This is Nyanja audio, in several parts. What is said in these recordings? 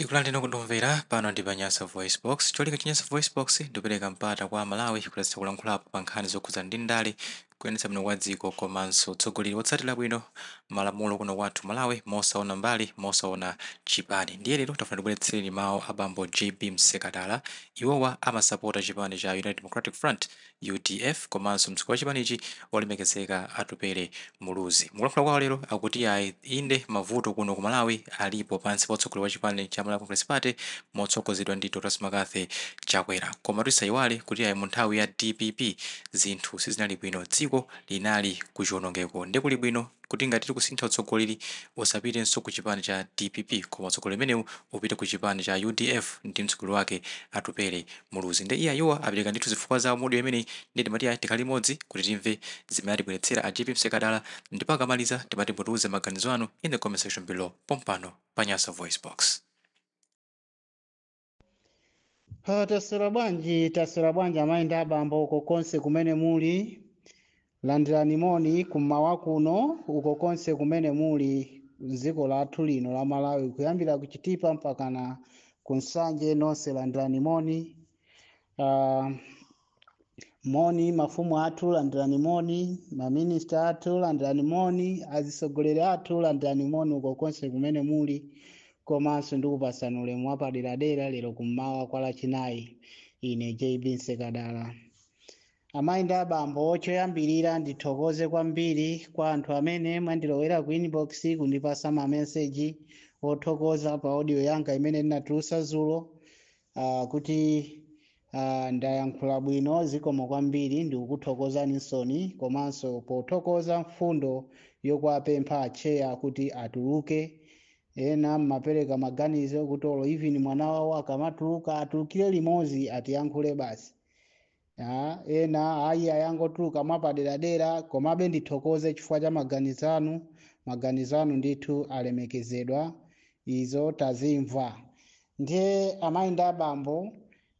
Tikulandireni kutimvera pano ndi pa Nyasa Voice Box. Cholinga cha Nyasa Voice Box ndikupereka mpata kwa Amalawi kuti kulankhulapo pa nkhani zokhudzana ndi ndale, kuyendetsa bwino kwa dziko komanso utsogoleri wotsatira bwino malamulo kuno kwathu Malawi, mosaona mbali, mosaona chipani. Ndiye lero tafuna tibweretsereni mawu a bambo JB Msekadala. Iwowa amasapota chipani cha United Democratic Front, UDF, komanso mtsogoleri wa chipanichi, olemekezeka Atupele Muluzi. Mukulankhula kwawo lero akuti ayi, inde, mavuto kuno ku Malawi alipo pansi pa utsogoleri wa chipani cha Malawi Congress Party motsogozedwa ndi Dr McCarthy Chakwera, koma tisayiwale kuti ayi, mu nthawi ya DPP zinthu sizinali bwino, dziko linali kuchiwonongeko. Ndi kuli bwino kuti ngati tikusintha utsogoleri, usapitenso ku chipani cha DPP, koma utsogoleri umenewu upite ku chipani cha UDF ndi mtsogoleri wake Atupele Muluzi. Ndi iye ayiwa apereka ndithu zifukwa zawo mu audio imeneyi. Ndi timati ayi, tikhale limodzi kuti timve zimene atibweretsera a JB Msekadala, ndipo akamaliza timati mutiuze maganizo anu in the comment section below pompano pa Nyasa Voice Box. Taswera bwanji, taswera bwanji amayi ndi abambo uko konse kumene muli? Landirani moni kummawa kuno uko konse kumene muli mdziko lathu lino la Malawi, kuyambira ku Chitipa mpakana ku Nsanje, nonse landirani moni. Moni mafumu athu, landirani moni maminista athu, landirani moni azisogoleri athu, landirani moni uko konse kumene muli. Komanso ndikupasani ulemu wapaderadera lero kummawa kwa Lachinayi, ine JB Nsekadala. Amayi ndi abambo, choyambirira ndithokoze kwambiri kwa anthu amene mwandilowera ku inbox kundipasa mameseji othokoza pa audio yanga imene ndinatulusa zulo, kuti ndayankhula bwino. Zikomo kwambiri, ndikukuthokozani nsoni, komanso pothokoza mfundo yokuwapempha acheya kuti atuluke. Ena mmapereka maganizo kuti olo even mwana wawo akamatuluka, atulukire limodzi, atiyankhule basi. Ena ayi, ayangotuluka mwapaderadera. Komabe ndithokoze chifukwa cha maganizo anu. Maganizo anu ndithu alemekezedwa, izo tazimva. Ndiye amayi ndi abambo,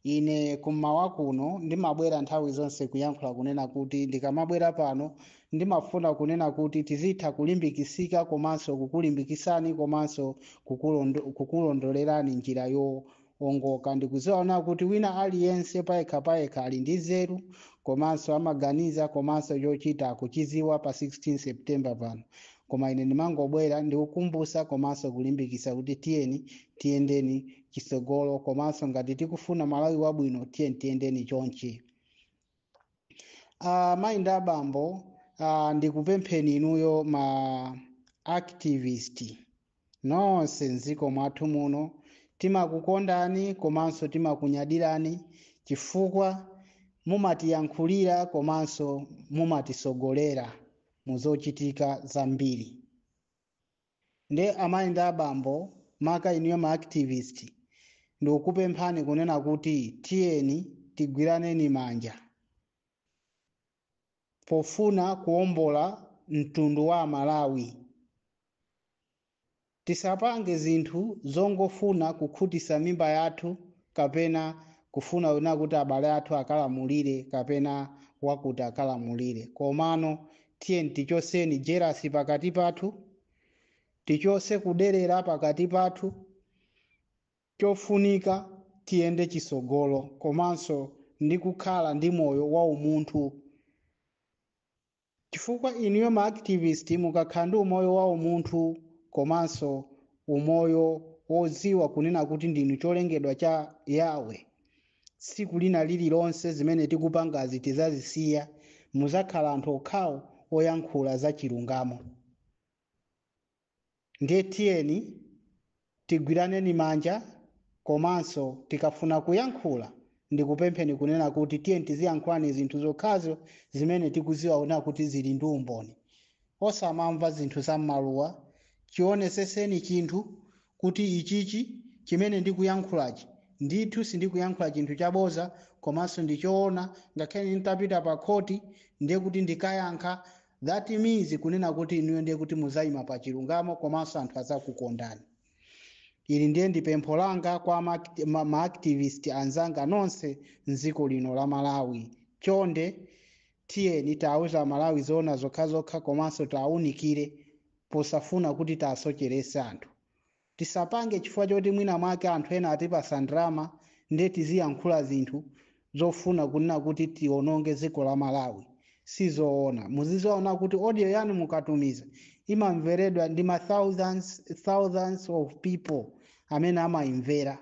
ine kummawa kuno ndimabwera nthawi zonse kuyankhula kunena kuti ndikamabwera pano ndimafuna kunena kuti tizitha kulimbikisika komanso kukulimbikisani komanso kukulondolerani njira yowongoka. Ndikuziona kuti wina aliyense payekha payekha ali ndi nzeru komanso amaganiza komanso chochita akuchiziwa pa 16 September pano. Koma ine ndimangobwera ndikukumbusa komanso kulimbikisa kuti tiyeni tiyendeni chisogolo, komanso ngati tikufuna Malawi wabwino, tiyeni tiyendeni chonchi. Mayi ndi abambo, ndikupempheni inuyo ma activist nonse mdziko mwathu muno, timakukondani komanso timakunyadirani chifukwa mumatiyankhulira komanso mumatisogolera muzochitika zambiri. Nde amayi ndi abambo, maka inuyo ma activist, ndikukupemphani kunena kuti tiyeni tigwiraneni manja pofuna kuwombola mtundu wa Malawi. Tisapange zinthu zongofuna kukhutisa mimba yathu kapena kufuna kunena kuti abale athu akalamulire kapena wakuti akalamulire. Komano tiyeni tichoseni jealousy pakati pathu, tichose kuderera pakati pathu. Chofunika tiyende chisogolo komanso ndi kukhala ndi moyo wa umunthu, chifukwa inuyo ma activist mukakhala ndi umoyo wa umunthu komanso umoyo wodziwa kunena kuti ndinu cholengedwa cha Yawe, tsiku lina lililonse zimene tikupangazi tizazisiya, muzakhala anthu okhawo oyankhula za chilungamo. Ndiye tiyeni tigwiraneni manja, komanso tikafuna kuyankhula, ndikupempheni kunena kuti tiyeni tiziyankhulani zinthu zokhazo zimene tikuziwa kunena kuti zili ndi umboni, osamamva zinthu za m'maluwa. Chioneseseni chinthu kuti ichichi chimene ndikuyankhulachi ndithu sindikuyankhula chinthu chaboza, komanso ndichoona, ngakhale nditapita pa khoti ndiye kuti ndikayankha. That means kunena kuti inuyo ndiye kuti muzayima pa chilungamo komanso anthu azakukondani. Ili ndiye ndi pempho langa kwa ma activist anzanga nonse mdziko lino la Malawi. Chonde tiyeni tawuza Malawi zoona zokhazokha komanso tawunikire posafuna kuti tasocherese anthu. Tisapange chifukwa choti mwina mwake anthu ena atipasa ndalama, ndiye tiziyankhula zinthu zofuna kunena kuti tiononge dziko la Malawi. Sizoona. Muzizoona kuti audio yanu mukatumiza imamveredwa ndi ma thousands, thousands of people amene amayimvera.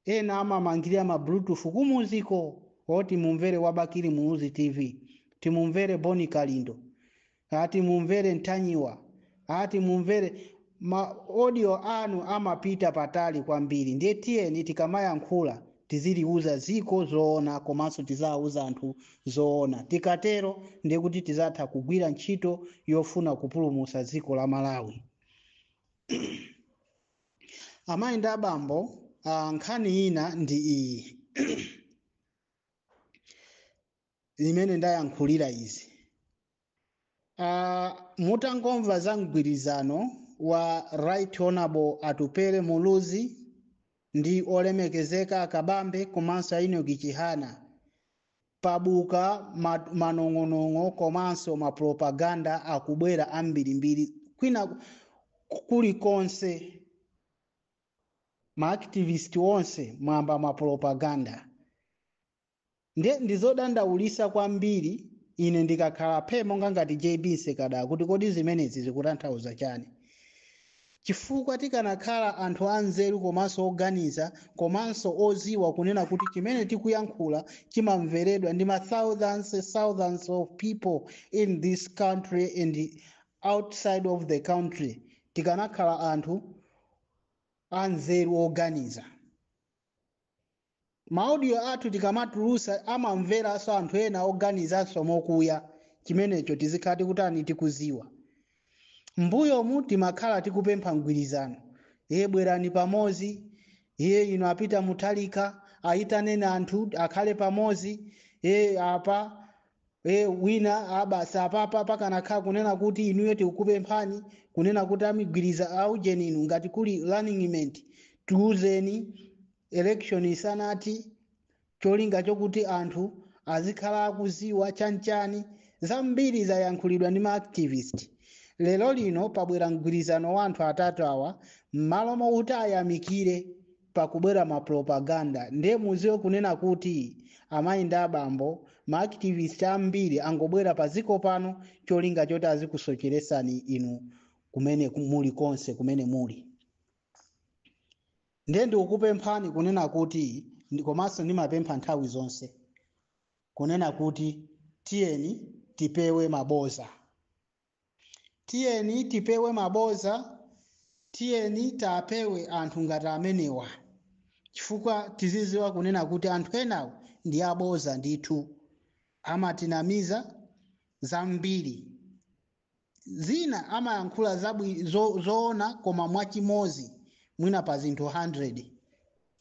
Ena amamangirira ma Bluetooth kumuziko oti mumvere wa Bakili Muluzi TV, timumvere Boni Kalindo, ati mumvere Ntanyiwa, ati mumvere. Ma audio anu amapita patali kwambiri. Ndiye tiyeni tikamayankhula tiziliuza ziko zoona, komanso tizawuza anthu zoona. Tikatero ndiye kuti tizatha kugwira ntchito yofuna kupulumutsa dziko la Malawi. Amayi ndi abambo, nkhani ina ndi iyi imene ndayankhulira izi. Mutangomva za mgwirizano wa Right Honorable Atupele Muluzi ndi olemekezeka Akabambe komanso Enoch Chihana, pabuka manong'onong'o komanso mapropaganda akubwera ambirimbiri kwina kulikonse. Maactivist onse mwamba mapropaganda. Ndiye ndizodandaulisa kwambiri. Ine ndikakhala phe monga ngati JB Nsekada kuti kodi zimenezi zikutanthauza chani? Chifukwa tikanakhala anthu anzeru komanso oganiza komanso oziwa kunena kuti chimene tikuyankhula chimamveredwa ndi ma thousands, thousands of people in this country and outside of the country, tikanakhala anthu anzeru oganiza, maaudio athu tikamatulusa amamveranso anthu ena oganizanso mokuya. Chimenecho tizikhala tikutani? Tikuziwa. Mbuyomu timakhala tikupempha mgwirizano, iye bwerani pamodzi, iye ino apita Muthalika ayitaneni anthu akhale pamodzi, iye apa wina abasa apapa. Pakanakhala kunena kuti inuyo tikukupemphani kunena kuti amigwiriza aujeni inu, ngati kuli running mate tiuzeni election isanati, cholinga chokuti anthu azikhala akuziwa chanichani. Zambiri zayankhulidwa ndi maactivist. Lero lino pabwera mgwirizano wa anthu atatu awa, m'malo mokuti ayamikire pakubwera mapropaganda. Ndiye muziwe kunena kuti, amayi ndi abambo, maactivist ambiri angobwera pa dziko pano cholinga choti azikusocheresani inu kumene muli konse kumene muli. Ndiye ndikukupemphani kunena kuti komanso ndimapempha nthawi zonse kunena kuti tiyeni tipewe maboza, tiyeni tipewe maboza, tiyeni tapewe anthu ngati amenewa, chifukwa tiziziwa kunena kuti anthu enawo ndi aboza ndithu, amatinamiza zambiri. Zina amayankhula zoona, koma mwachimozi mwina pa zinthu 100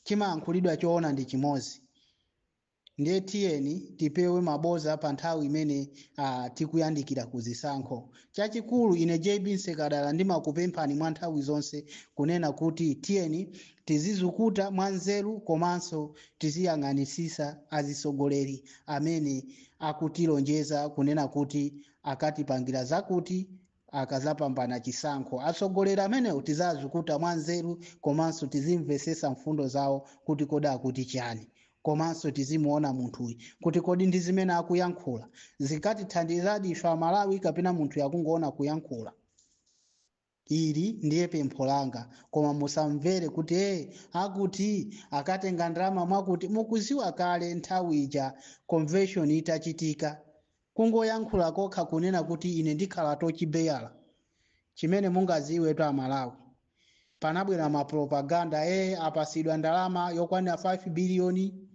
chimayankhulidwa choona ndi chimozi. Ndiye tiyeni tipewe maboza pa nthawi imene tikuyandikira kuzisankho. Chachikulu, ine JB Nsekadala ndimakupemphani mwa nthawi zonse kunena kuti tiyeni tizizukuta mwanzeru komanso tiziyang'anisisa azisogoleri amene akutilonjeza kunena kuti akatipangira zakuti akazapambana chisankho. Atsogoleri amenewo tizazukuta mwanzeru komanso tizimvesesa mfundo zawo kuti kodi akuti chani, komanso tizimuona munthuyu kuti kodi ndi zimene akuyankhula zikatithandizadi ife Amalawi kapena munthu yakungoona kuyankhula. Ili ndiye pempho langa. Koma musamvere kuti akuti akatenga ndalama mwakuti. Mukuziwa kale nthawi ija convention itachitika, kungoyankhula kokha kunena kuti ine ndikhala torchbearer, chimene mungaziwe to Amalawi, panabwera mapropaganda, apasidwa ndalama yokwanira 5 biliyoni,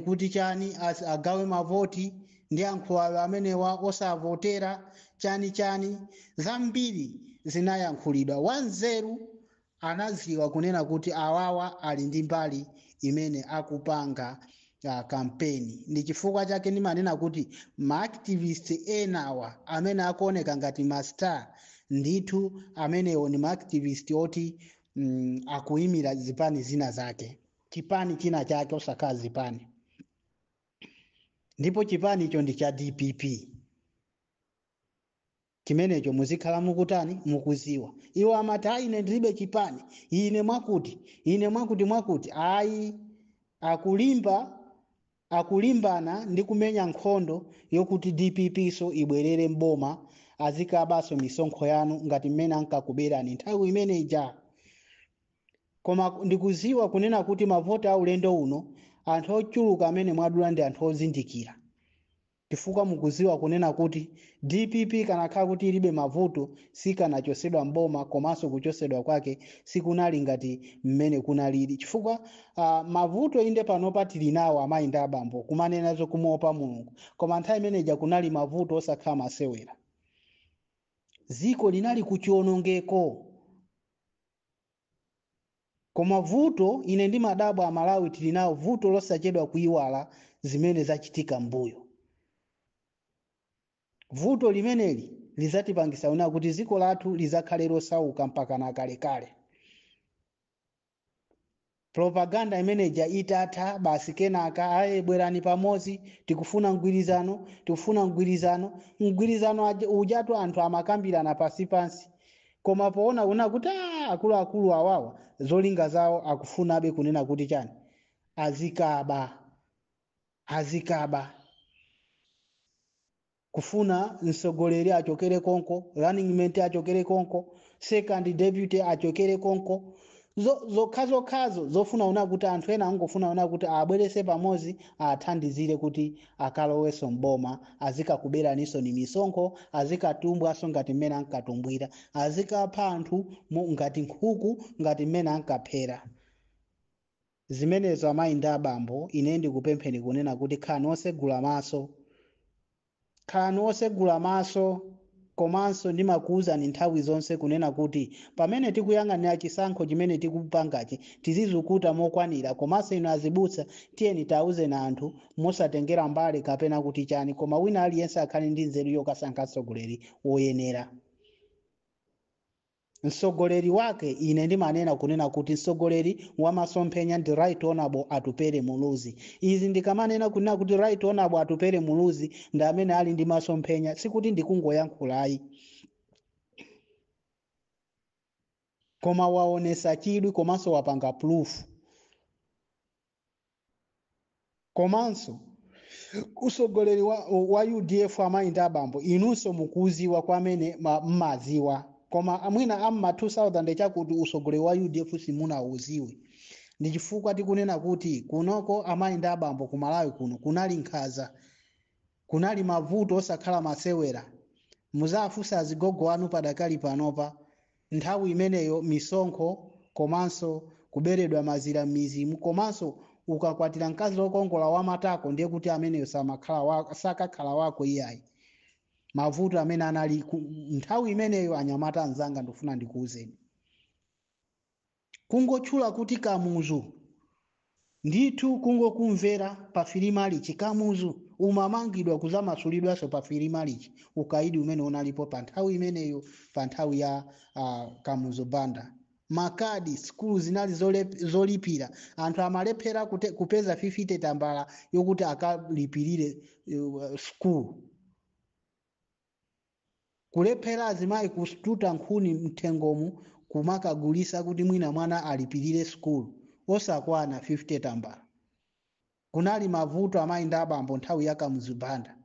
kuti chani, agawe mavoti ndi anthu awo amenewa osavotera, chani chani. Zambiri zinayankhulidwa. Wanzeru anaziwa kunena kuti awawa ali ndi mbali imene akupanga kampeni. Ndi chifukwa chake ndimanena kuti maactivist enawa amene akuoneka ngati mastar ndithu, amenewo ndi maactivist oti akuyimira zipani zina zake, chipani china chake, osakhala zipani, ndipo chipani icho ndi cha DPP. Chimenecho muzikhala mukutani? Mukuziwa. Iwo amati, "Ayi, ine ndilibe chipani, ine mwakuti, ine mwakuti mwakuti." Ayi, akulimba, akulimbana ndi kumenya nkhondo yokuti DPP so ibwerere mboma, azikabanso misonkho yanu ngati mmene ankakuberani nthawi imene ija. Koma ndikuziwa kunena kuti mavoti a ulendo uno, anthu ochuluka amene mwadula ndi anthu ozindikira, chifukwa mukuziwa kunena kuti DPP kanakhala kuti ilibe mavuto sikanachosedwa mboma, komanso kuchosedwa kwake sikunali ngati mmene kunalili, chifukwa mavuto inde panopa tili nawo, amayi ndi abambo, kumanena zokumuopa Mulungu, koma nthawi imeneja kunali mavuto osakhala masewera. Ziko linali kuchiwonongeko. Koma vuto, ine ndimadabwa, Amalawi tili nawo vuto losachedwa kuyiwala zimene zachitika mbuyo. Vuto limeneli lizatipangisa una kuti dziko lathu lizakhale losauka mpaka na kalekale. Propaganda imeneja itatha basi, kenaka, "Aye, bwerani pamodzi, tikufuna mgwirizano, tikufuna mgwirizano." Mgwirizano ujatu anthu amakambirana pansi pansi, koma poona kuna kuti akuluakulu awawa zolinga zawo akufunabe kunena kuti chani? Azikaba, azikaba. Kufuna mtsogoleri achokere konko, running mate achokere konko, second deputy achokere konko, zokhazokhazo zofuna una kuti anthu ena angofuna una kuti abwerese pamodzi, athandizire kuti akalowenso mboma, azikakuberaninso ni misonkho, azikatumbwanso ngati mmene ankatumbwira, azikapha anthu ngati nkhuku ngati mmene ankaphera. Zimenezo, amayi ndi abambo, ine ndikupempheni kunena kuti khalani osegula maso, khalani osegula maso. Komanso ndimakuwuzani nthawi zonse kunena kuti pamene tikuyang'anira chisankho chimene tikupangachi, tizizukuta mokwanira. Komanso inu azibusa, tiyeni tawuzeni anthu mosatengera mbali kapena kuti chani, koma wina aliyense akhale ndi nzeru yokasankha mtsogoleri woyenera. Mtsogoleri wake, ine ndimanena kunena kuti mtsogoleri wamasomphenya ndi Right Honorable Atupele Muluzi. Izi ndikamanena kunena kuti Right Honorable Atupele Muluzi ndi amene ali ndi masomphenya, sikuti ndikungoyankhulayi, koma waonesa chidwi komanso wapanga proof. Komanso usogoleri wa UDF, amayi ndi abambo, inunso mukuziwa kwa amene mmaziwa, koma mwina amma 2000 chakuti usogoleri wa UDF simunauziwe. Ndi chifukwa tikunena kuti kunoko, amayi ndi abambo, ku Malawi kuno kunali nkhaza, kunali mavuto osakhala masewera. Muzafunsa azigogo anu padakali panopa, nthawi imeneyo misonkho komanso kuberedwa mazira m'mizimu, komanso ukakwatira mkazi wokongola wamatako ndiye kuti ameneyo samakhala sakakhala wako iyayi. Mavuto amene anali nthawi imeneyo, anyamata anzanga, ndikufuna ndikuwuzeni, kungotchula kuti Kamuzu ndithu, kungokumvera pa filimalichi Kamuzu, umamangidwa kuzamasulidwanso pa filimalichi. Ukaidi umene unalipo pa nthawi imeneyo, pa nthawi ya Kamuzu Banda, makadi skulu zinali zolipira, anthu amalephera kupeza 50 tambala yokuti akalipirire skulu, kulephera azimayi kututa nkhuni mthengomu kumakagulisa kuti mwina mwana alipirire skulu, osakwana 50 tambala. Kunali mavuto, amayi ndi abambo, nthawi ya Kamuzu Banda.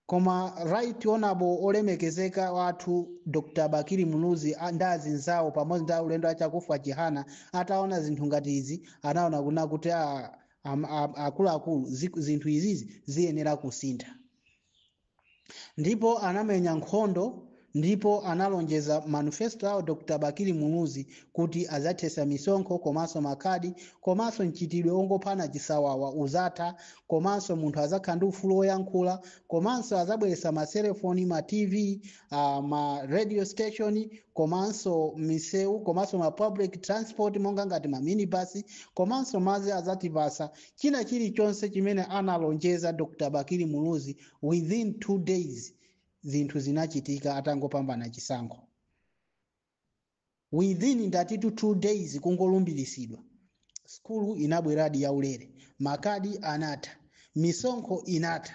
Koma Right Honorable olemekezeka wathu Dr Bakili Muluzi ndi azinzawo pamodzi ndi ulendo achakufa Chihana, ataona zinthu ngati izi, anaona kuna kuti akuluakulu, zinthu izizi ziyenera kusintha, ndipo anamenya nkhondo, ndipo analonjeza manifesto awo Dr Bakili Muluzi kuti azathesa misonkho komanso makhadi, komanso mchitidwe ongophana chisawawa uzatha, komanso munthu azakhala ndi ufulu woyankhula, komanso azabweretsa ma cellphone, ma TV, ma radio station, komanso misewu, komanso ma public transport monga ngati ma minibus, komanso madzi azatipasa. China chilichonse chimene analonjeza Dr Bakili Muluzi, within 2 days zinthu zinachitika atangopambana chisankho. Within, ndatitu, 2 days kungolumbiritsidwa, skulu inabweradi yaulere, makadi anatha, misonkho inatha.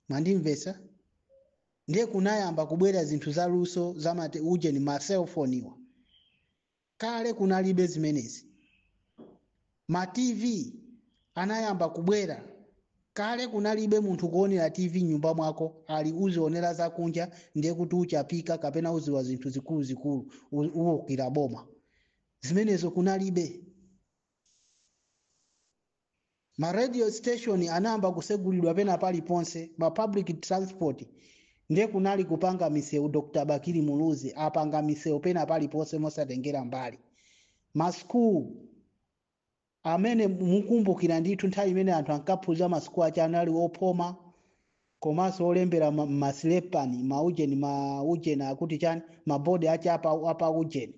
Mwandimvetsa? Ndiye kunayamba kubwera zinthu zaluso zamati ujeni ma cellphone iwa. Kale kunalibe zimenezi. Ma TV anayamba kubwera. Kale kunalibe munthu kuonera TV m'nyumba mwako, ali uzionera zakunja, ndiye kuti uchapika kapena uziwa zinthu zikuluzikulu, uwukira boma. Zimenezo kunalibe. Ma radio station anayamba kusegulidwa pena paliponse, ma public transport. Ndiye kunali kupanga misewu. Dr Bakili Muluzi apanga misewu pena paliponse mosatengera mbali. Ma school amene mukumbukira ndithu, nthawi imene anthu ankaphunzira masukulu ache anali ophoma komanso olembera masilepani, maujeni, maujeni akuti chani, mabodi ache apa ujeni.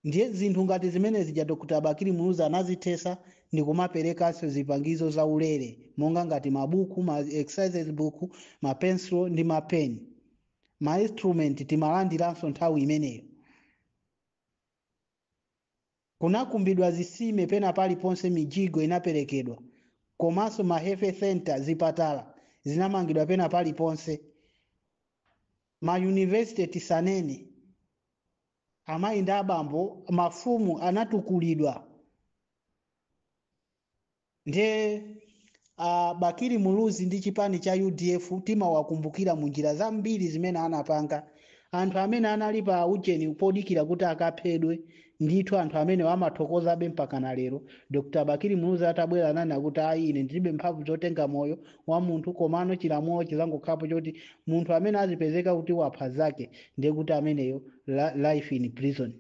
Ndiye zinthu ngati zimene zija Dr Bakili Muluzi anazithesa ndi kumaperekanso zipangizo za ulere monga ngati mabuku, ma exercise book, mapencil ndi mapeni, ma instrument timalandiranso nthawi imeneyo. Kunakumbidwa zisime pena paliponse, mijigo inaperekedwa, komanso ma health center, zipatala zinamangidwa pena paliponse. Ma university tisanene. Amayi ndi abambo, mafumu anatukulidwa. Ndiye Bakili Muluzi ndi chipani cha UDF timawakumbukira mu njira zambiri zimene anapanga. Anthu amene anali pa ujeni podikira kuti akaphedwe ndithu, anthu amene amathokozabe mpaka na lero. Dr Bakili Muluzi atabwera ananena kuti, "Ayi, ine ndilibe mphamvu zotenga moyo wa munthu, komano chilamulo chizangokhapo choti munthu amene azipezeka kuti wapha zake, ndiye kuti ameneyo life in prison."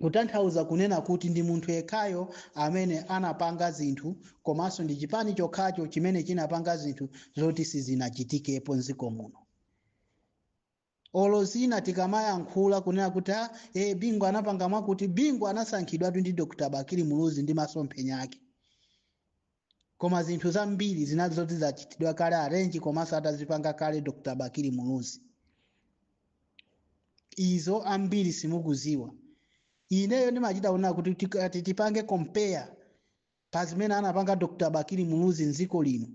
Kutanthauza kunena kuti ndi munthu yekhayo amene anapanga zinthu, komanso ndi chipani chokhacho chimene chinapanga zinthu zoti sizinachitikepo mdziko muno. Olo zina tikamayankhula kunena kuti, ah, Bingu anapanga mwakuti, Bingu anasankhidwatu ndi Dr Bakili Muluzi ndi masomphenya ake, koma zinthu zambiri zinali zoti zachitidwa kale arrange, komanso atazipanga kale Dr Bakili Muluzi. Izo ambiri simukuziwa. Ineyo ndimachita kunena kuti tipange compare pa zimene anapanga Dr Bakili Muluzi mdziko lino,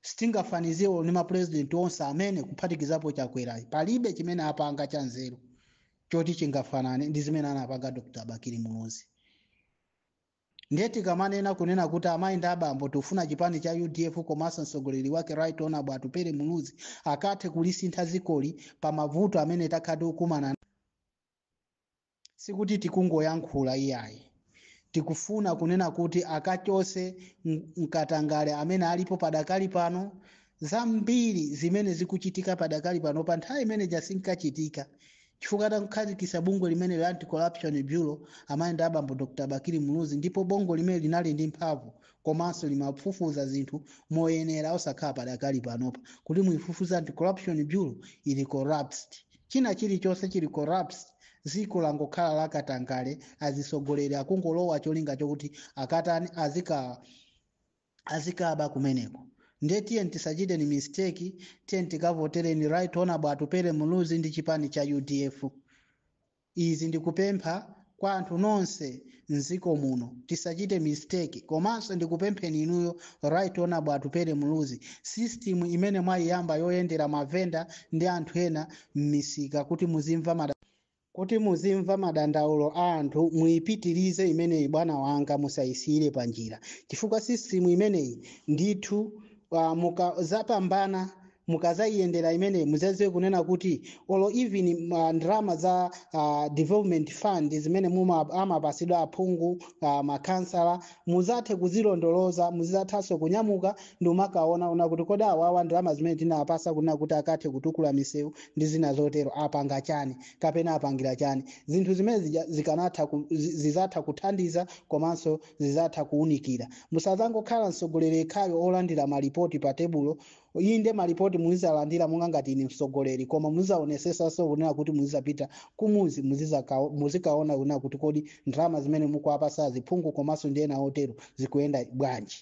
sitingafanizewo ndi mapresident onse amene kuphatikizapo Chakwerayi. Palibe chimene apanga cha nzeru choti chingafanane ndi zimene anapanga Dr Bakili Muluzi. Ndiye tikamanena kunena kuti, amayi ndi abambo, tikufuna chipani cha UDF komanso mtsogoleri wake Right Honorable Atupele Muluzi akathe kulisintha dzikoli pa mavuto amene takhala tikukumana, sikuti tikungoyankhula iyayi. Tikufuna kunena kuti akachose mkatangale amene alipo padakali pano. Zambiri zimene zikuchitika padakali pano, pa nthawi imene jasinkachitika, chifukwa atakhazikitsa bungwe limene la Anti-Corruption Bureau, amayi ndi abambo, Dr Bakili Muluzi, ndipo bungwe limene linali ndi mphamvu komanso limafufuza zinthu moyenera, osakhala padakali panopa kuti muifufuza Anti-Corruption Bureau ili corrupt, china chilichonse chili corrupt. Dziko langokhala lakatangale, azisogoleri akungolowa cholinga chokuti akatani, azikaba kumeneko. Ndiye tiye tisachite ni mistake, tiye tikavotereni Right Honorable Atupele Muluzi ndi chipani cha UDF. Izi ndikupempha kwa anthu nonse mdziko muno, tisachite mistake. Komanso ndikupempheni inuyo Right Honorable Atupele Muluzi, system imene mwayiyamba yoyendera mavenda ndi anthu ena m'misika kuti muzimva madandaulo a anthu, muyipitirize imeneyi bwana wanga, musayisiyire panjira, chifukwa system imeneyi ndithu mukazapambana, mukazayiyendera imeneyi, muzadziwe kunena kuti olo even ndalama za development fund zimene amapasidwa aphungu, makhansala, muzathe kuzilondoloza. Muzathanso kunyamuka ndi umakaona una kuti kodi awawa ndalama zimene tinawapasa kunena kuti akathe kutukula misewu ndi zina zotero, apanga chani kapena apangira chani? Zinthu zimene zizatha kuthandiza komanso zizatha kuwunikira. Musazangokhala mtsogoleri yekhayo olandira malipoti pa tebulo. Inde, malipoti muzizalandira monga ngati ine mtsogoleri, koma muzizaonesesanso kunena kuti muzizapita kumuzi, muzikaona kunena kuti kodi ndalama zimene mukuwapasa aziphungu komanso ndi ena otero zikuyenda bwanji.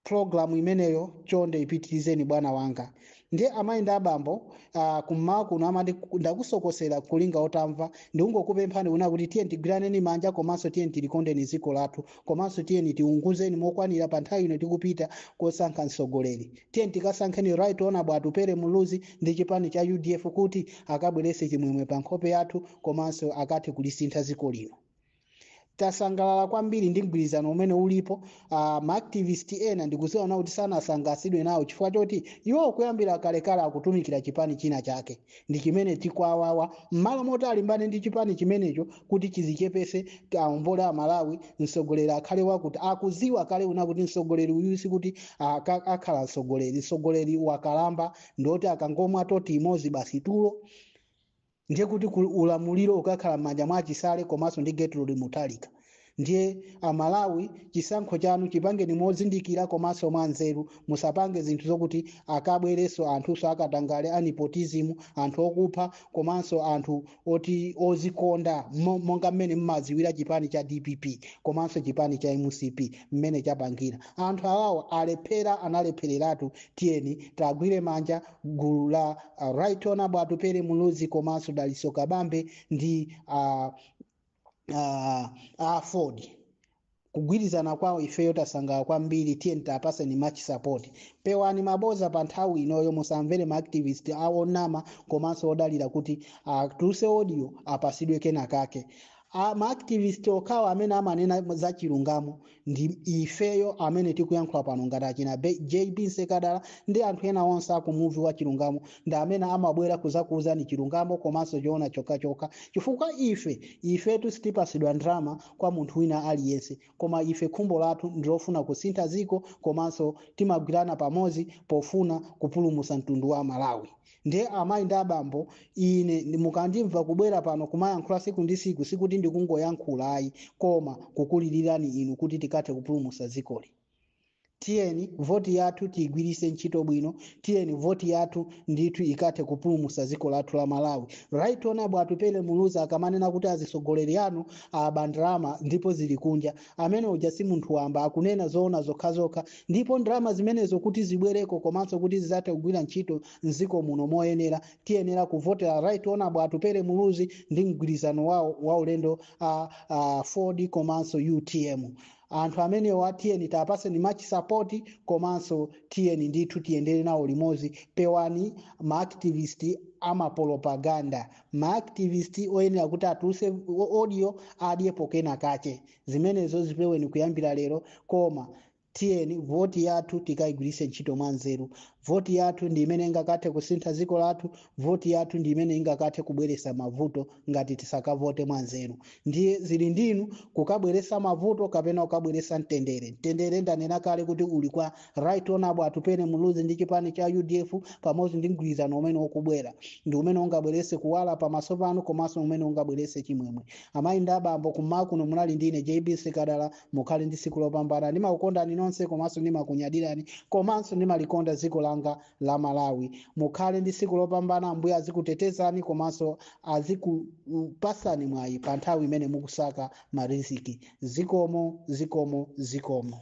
Programu imeneyo chonde ipitirizeni, bwana wanga. Ndiye amayi ndi abambo, kummawa kuno amati ndakusokosera kulinga otamva. Ndikungokupemphani kuna kuti tiye tigwiraneni manja, komanso tiye tilikondeni dziko lathu, komanso tiyeni tiunguzeni mokwanira pa nthawi ino tikupita kosankha mtsogoleri. Tiye tikasankheni Right Honorable Atupele Muluzi ndi chipani cha UDF kuti akabwerese chimwemwe pa nkhope yathu, komanso akathe kulisintha dziko lino. Tasangalala kwambiri ndi mgwirizano umene ulipo. Maactivist ena ndikuziona kuti sanasangalatsidwe nawo chifukwa choti iwo kuyambira kalekale akutumikira chipani china chake ndi chimene chikwawawa. M'malo moti alimbane ndi chipani chimenecho kuti chizichepese, aombole Amalawi, mtsogoleri akhale wakuti akuziwa kale una kuti mtsogoleri uyu sikuti akhala mtsogoleri. Mtsogoleri wakalamba, ndoti akangomwa toti imodzi basi, tulo. Ndiye kuti ulamuliro ukakhala m'manja mwa Chisale komanso ndi Gertrude Mutharika. Ndiye Amalawi, chisankho chanu chipangeni mozindikira komanso mwanzeru. Musapange zinthu zokuti akabwerenso anthuso akatangale, a nepotism, anthu okupha, komanso anthu oti ozikonda, monga mmene mmaziwira chipani cha DPP komanso chipani cha MCP mmene chapangira. Anthu awawo alephera, analephereratu. Tiyeni tagwire manja gulu la Right Honorable Atupele Muluzi komanso Dalitso Kabambe ndi Aford. Kugwirizana kwawo ifeyo tasangalala kwambiri. Tiye tapaseni much support. Pewani maboza pa nthawi inoyo. Musamvere maactivist aonama komanso odalira kuti atuluse audio apasidwe kenakake. Maactivist okhawo amene amanena za chilungamo ndi ifeyo amene tikuyankhula pano, ngati achina JB Nsekadala ndi anthu ena onse akumuvi wa chilungamo, ndi amene amabwera kuzakuuzani chilungamo komanso choona chokhachokha, chifukwa ifetu sitipasidwa ndalama kwa munthu wina aliyense, koma ife khumbo lathu ndilofuna kusintha dziko, komanso timagwirana pamodzi pofuna kupulumutsa mtundu wa Malawi. Ndiye amayi ndi abambo, ine mukandimva kubwera pano kumayankhula siku ndi siku, sikuti ndikungoyankhula ayi, koma kukulilirani inu kuti tikathe kupulumutsa dzikoli. Tiyeni voti yathu tiyigwirise ntchito bwino. Tiyeni voti yathu ndithu ikathe kupulumutsa dziko lathu la Malawi. Right Honorable Atupele Muluzi akamanena kuti azisogoleri anu aba ndalama ndipo zili kunja, amene uja si munthu wamba, akunena zoona zokhazokha. Ndipo ndalama zimenezo kuti zibwereko komanso kuti zizathe kugwira ntchito mdziko muno moyenera, tiyenera kuvotera Right Honorable Atupele Muluzi ndi mgwirizano wawo wa ulendo Ford komanso UTM. Anthu amenewa tiyeni tapaseni much support, komanso tiyeni ndithu tiyendere nawo limodzi. Pewani maactivist amapropaganda, maactivist oyenera kuti atuluse audio adyepo kena kache. Zimenezo zipeweni kuyambira lero. Koma tiyeni voti yathu tikayigwirise ntchito mwanzeru. Voti yathu ndi imene ingakathe kusintha dziko lathu. Voti yathu ndi imene ingakathe kubweresa mavuto ngati tisakavote mwanzeru. Ndiye zili ndinu kukabweresa mavuto kapena kukabweresa mtendere. Mtendere ndanena kale kuti uli kwa Right Honorable Atupele Muluzi ndi chipani cha UDF pamodzi ndi mgwirizano umene ukubwera, ndi umene ungabwerese kuwala pamaso panu komanso umene ungabwerese chimwemwe. Amayi ndi abambo, kummawa kuno munali ndine JB Sekadala. Mukhale ndi tsiku lopambana. Ndimakukondani nonse, komanso ndimakunyadirani, komanso ndimalikonda dziko langa la Malawi. Mukhale ndi tsiku lopambana. Ambuye azikutetezani komanso azikupasani mwayi pa nthawi imene mukusaka mariziki. Zikomo, zikomo, zikomo.